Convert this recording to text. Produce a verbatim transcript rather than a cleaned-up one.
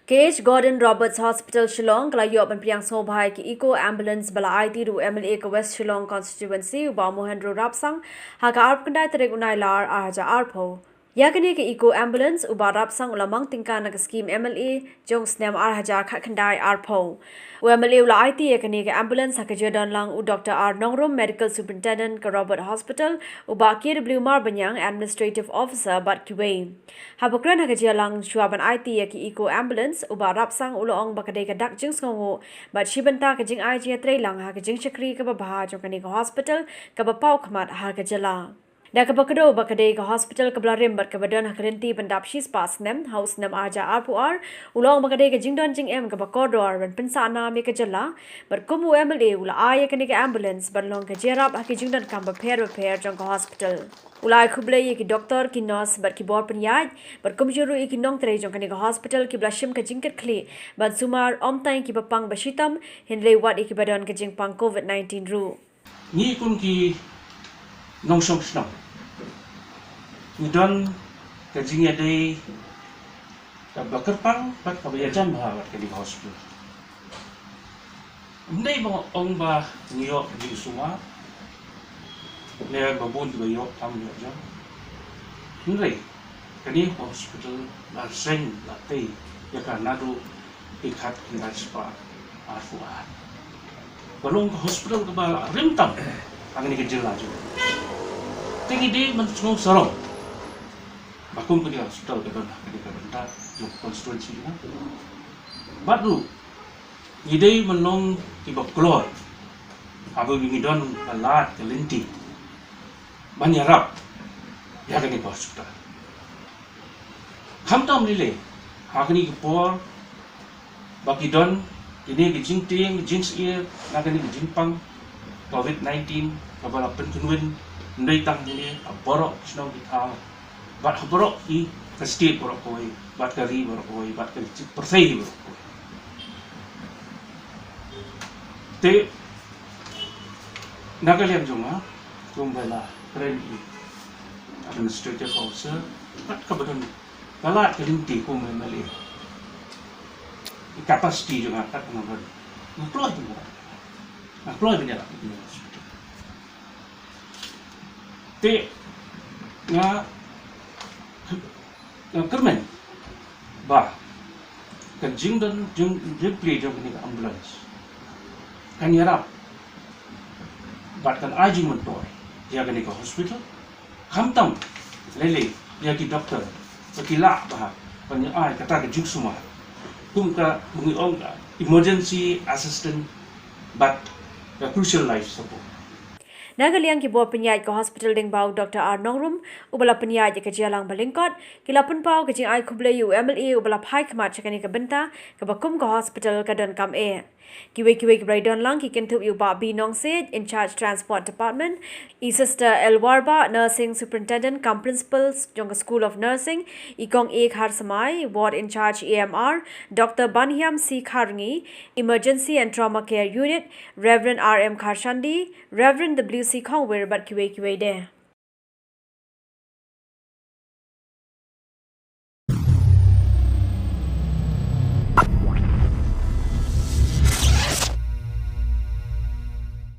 K H Gordon Roberts Hospital Shillong ka la ïoh ban pdiang sngewbha ïa ka Eco Ambulance ba la aiti da u M L A ka West Shillong Constituency u Bah Mohendro Rapsang ha ka arphew khyndai tarik u Nailar ar hajar arphew. Ïa kane ka Eco Ambulance u Bah Rapsang u la mang tyngka na ka skhim M L A jong u snem ar hajar khatkhyndai arphew. U M L A u la aiti ïa kane ka ambulance ha ka jingdon lang u Doctor R Nongrum, Medical Superintendent ka Robert Hospital, u Bah K W Marbaniang, Administrative Officer bad kiwei. Haba kren ha ka jingïalang shuwa ban aiti ïa ka Eco Ambulance, u Bah Rapsang u la ong ba ka dei ka dak jingsngewnguh bad shi bynta ka jingai jingïatreilang ha ka jingshakri kaba bha jong kane ka hospital kaba paw khmat ha ka jylla. Da kaba kdew ba ka dei ka hospital kaba la rim bad kaba don ha ka lynti ban dap shispah snem ha u snem ar hajar arphew ar, u la ong ba ka dei ka jingdon jingem kaba kordor ban pynsah nam ïa ka jylla, bad kum u M L A u la ai ïa kane ka ambulance ban long ka jingïarap ha ki jingdonkam bapher bapher jong ka hospital. U la ai khublei ïa ki doktor, ki nurse bad ki bor pynïaid, bad kumjuh ruh ïa ki nongtrei jong kane ka hospital kiba la shim ka jingkitkhlieh ban sumar, ym tang ïa kiba pang ba shitom, hynrei wat ïa kiba don ka jingpang covid nineteen ruh. Ngi kum ki nongshong shnong, ngi don ka jingïadei kaba kyrpang bad kaba ïajan bha bad kane ka hospital. Ym dei ba nga ong ba ngi ïoh ka jingsumar, ne ba bun kiba ïoh tam ïoh jam. Hynrei kane ka hospital la seng la tei ïa ka naduh ki khatkhyndai spah arphew ar. Ba long ka hospital kaba la rim tam ha kane ka jylla jong ngi. Te ngi dei ban sngew sarong ba kum kane ka hospital ka don ha kane ka bynta jong ka constituency jong nga. Bad ruh ngi dei ban long kiba kloi haba ngi don ka lad ka lynti ban ïarap ïa kane ka hospital. Khamtam lei lei ha kine ki por ba ki don kine ki jingtieng jingsyier na kane ka jingpang covid nineteen kaba la pynkynwin, ym dei tang kine ha baroh ki shnong ki thaw, bad ha baroh ki, ka state baroh kawei, bad ka ri baroh kawei, bad ka pyrthei baroh kawei. Te na ka liang jong nga, kumba la kren i administrative officer, kat kaba don ka lad ka lynti kum u M L A, i capacity jong nga kat kaba don, nga kloi ban ïarap, nga kloi ban ïarap. Te nga, nga kyrmen ba ka jingdon jing, jingplie jong kane ka ambulance kan ïarap bad kan ai jingmyntoi ïa kane ka hospital. Khamtam lei lei ïa ki doktor ba ki lah bha ban ai kata ka jingsumar kum ka ba ngi ong ka emergency assistant bad ka crucial life support. Na ka liang ki bor pynïaid ka hospital lyngba u Doctor R Nongrum, uba la pynïaid ïa ka jingïalang ba lyngkot, ki la pynpaw ka jingai khublei ïa u M L A uba la phai khmat sha kane ka bynta kaba kum ka hospital ka donkam eh. Kiwei kiwei kiba la ïadon lang ki kynthup ïa u Bah B Nongsiej, in charge Transport Department, i Sister L Warbah, Nursing Superintendent cum Principal jong ka School of Nursing, i Kong A Kharsamai, Ward in charge A M R, Doctor Banhiam C Kharngi, Emergency and Trauma Care Unit, Reverend R M Kharshandi, Reverend W C Khongwir bad kiwei kiwei de.